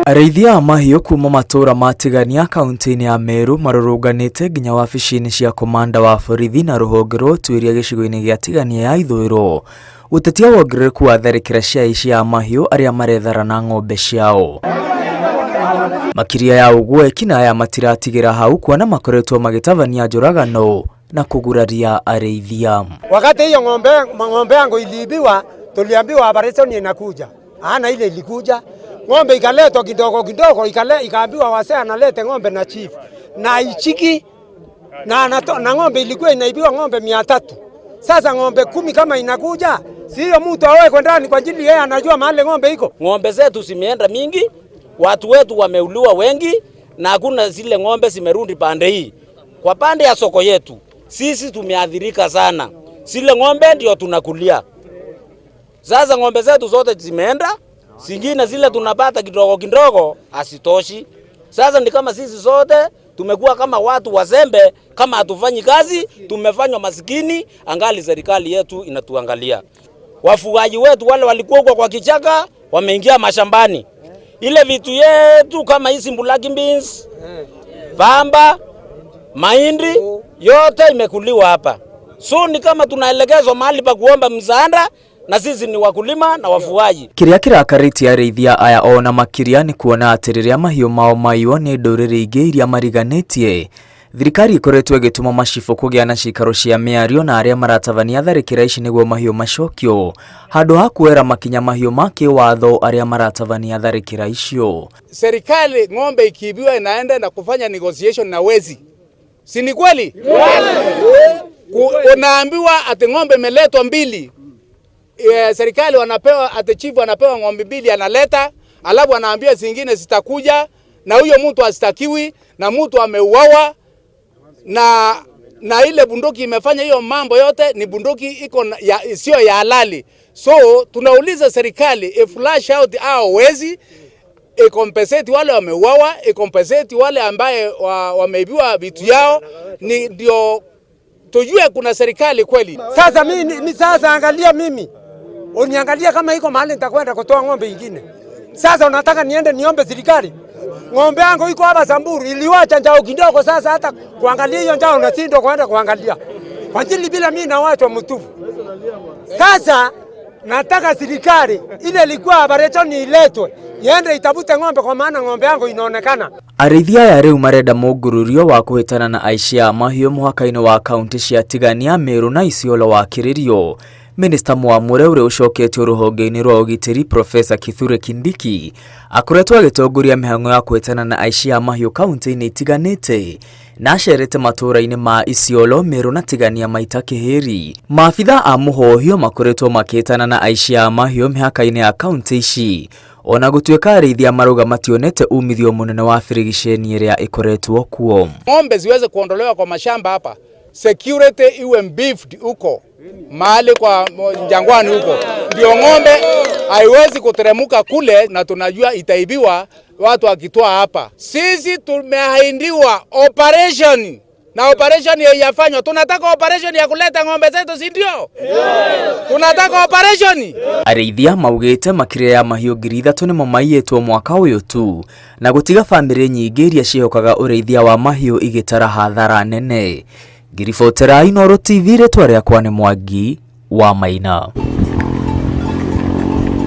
Arĩithia a mahiũ kuma matũra ma Tigania kaunti-inĩ ya Meru marũrũnganĩte nginya wabici-inĩ cia komanda wa borithi na rũhonge rwa ũtuĩria gĩcigo-inĩ gĩa Tigania ya ithũĩro gũtetia wongerereku wa tharĩkĩra cia aici a mahiũ arĩa marethara na ng'ombe ciao. Makĩria ya ũguo ekinaĩ aya matiratigĩra hau kuona makoretwo magĩtabania njũragano na kũguraria arĩithia. Wakati hiyo ng'ombe, ng'ombe yangu iliibiwa, tuliambiwa operation inakuja. Ana ile ilikuja, ng'ombe ikaletwa kidogo kidogo, ikale, ikaambiwa wasee analete ng'ombe na chief na ichiki na, na, na ng'ombe ilikuwa inaibiwa ng'ombe 300. Sasa ng'ombe 10 kama inakuja, si hiyo mtu awekwe ndani kwa ajili yeye anajua mahali ng'ombe iko. Ng'ombe zetu zimeenda mingi, watu wetu wameuliwa wengi, na hakuna zile ng'ombe zimerudi pande hii. Kwa pande ya soko yetu sisi tumeathirika sana, zile ng'ombe ndio tunakulia. Sasa ng'ombe zetu zote zimeenda, zingine zile tunapata kidogo kidogo asitoshi. Sasa ni kama sisi zote tumekuwa kama watu wazembe, kama hatufanyi kazi, tumefanywa masikini, angali serikali yetu inatuangalia. Wafugaji wetu wale walikuwa huko kwa kichaka wameingia mashambani. Ile vitu yetu kama hizi black beans, pamba, mahindi yote imekuliwa hapa. So ni kama tunaelekezwa mahali pa kuomba msaada, na sisi ni wakulima na wafugaji. Kĩrĩa kĩrakarĩtie arĩithia aya ona makĩria nĩ kuona atĩ rĩrĩa mahiũ mao maiywo nĩ ndũrĩrĩ ingĩ iria mariganĩtie, thirikari ĩkoretwo ĩgĩtũma macibũ kũgĩa na cikaro cia mĩario na arĩa maratabania tharĩkĩra ici nĩguo mahiũ macokio handũ ha kuoera makinya mahiũ ma kĩwatho arĩa maratabania tharĩkĩra icio. Serikali ng'ombe ikiibiwa inaenda na kufanya negotiation na wezi, si ni kweli? Unaambiwa ati ng'ombe imeletwa mbili, serikali wanapewa ati chifu anapewa ng'ombe mbili analeta, alafu anaambia zingine zitakuja, na huyo mtu asitakiwi na mtu ameuawa na ile bunduki imefanya hiyo mambo yote ni bunduki iko sio ya halali. So tunauliza serikali i flush out hao wezi, i compensate wale wameuawa, i compensate wale ambaye wameibiwa vitu yao, ni ndio tujue kuna serikali kweli. Sasa mimi ni sasa angalia mimi. Uniangalia kama iko mahali nitakwenda kutoa ng'ombe ingine. Sasa unataka niende niombe serikali? Ng'ombe yangu iko hapa Samburu, iliwacha njao kidogo, sasa hata kuangalia hiyo njao unashindwa kwenda kuangalia. Kwa ajili bila mimi nawachwa mtufu. Sasa nataka serikali ile ilikuwa operation iletwe, iende itafute ng'ombe kwa maana ng'ombe yangu inaonekana. Arĩithia aya rĩu marenda mũngũrũrio wa kũhĩtana na aici a mahiũ mũhaka-inĩ wa kaunti cia Tigania, Meru na Isiolo wakĩrĩrio. Minista mwamũre ũrĩa ũcoketio rũhonge-inĩ rwa ũgitĩri Profesa Kithure Kindiki akoretwo agĩtongoria mĩhang'o ya kũhĩtana na aici a mahiũ kaunti-inĩ itiganĩte na acerete matũũra-inĩ ma Isiolo, Meru na Tigania maita kĩhĩri. Maabitha a mũhohio makoretwo makĩhĩtana na aici a mahiũ mĩhaka-inĩ ya kaunti ici ona gũtuĩka arĩithia marauga mationete umithio mũnene wa birigiceni ĩrĩa ĩkoretwo kuo. Ng'ombe ziweze kuondolewa kwa mashamba hapa, security iwe beefed huko mahali kwa jangwani huko, ndio ng'ombe haiwezi kuteremuka kule, na tunajua itaibiwa watu wakitoa hapa. Sisi tumeahidiwa operation na operation haijafanywa. Tunataka operation ya kuleta ng'ombe zetu, si ndio? Tunataka operation. Arĩithia maugĩte makĩria ya mahiũ 3,000 nĩmo maiyĩtwo mwaka ũyũ tu na gũtiga bamĩrĩ nyingĩ iria ciĩhokaga ũrĩithia wa mahiũ igĩtara hathara nene. Ngiribotera Inooro TV, rĩtwa rĩakwa nĩ Mwangi wa Maina.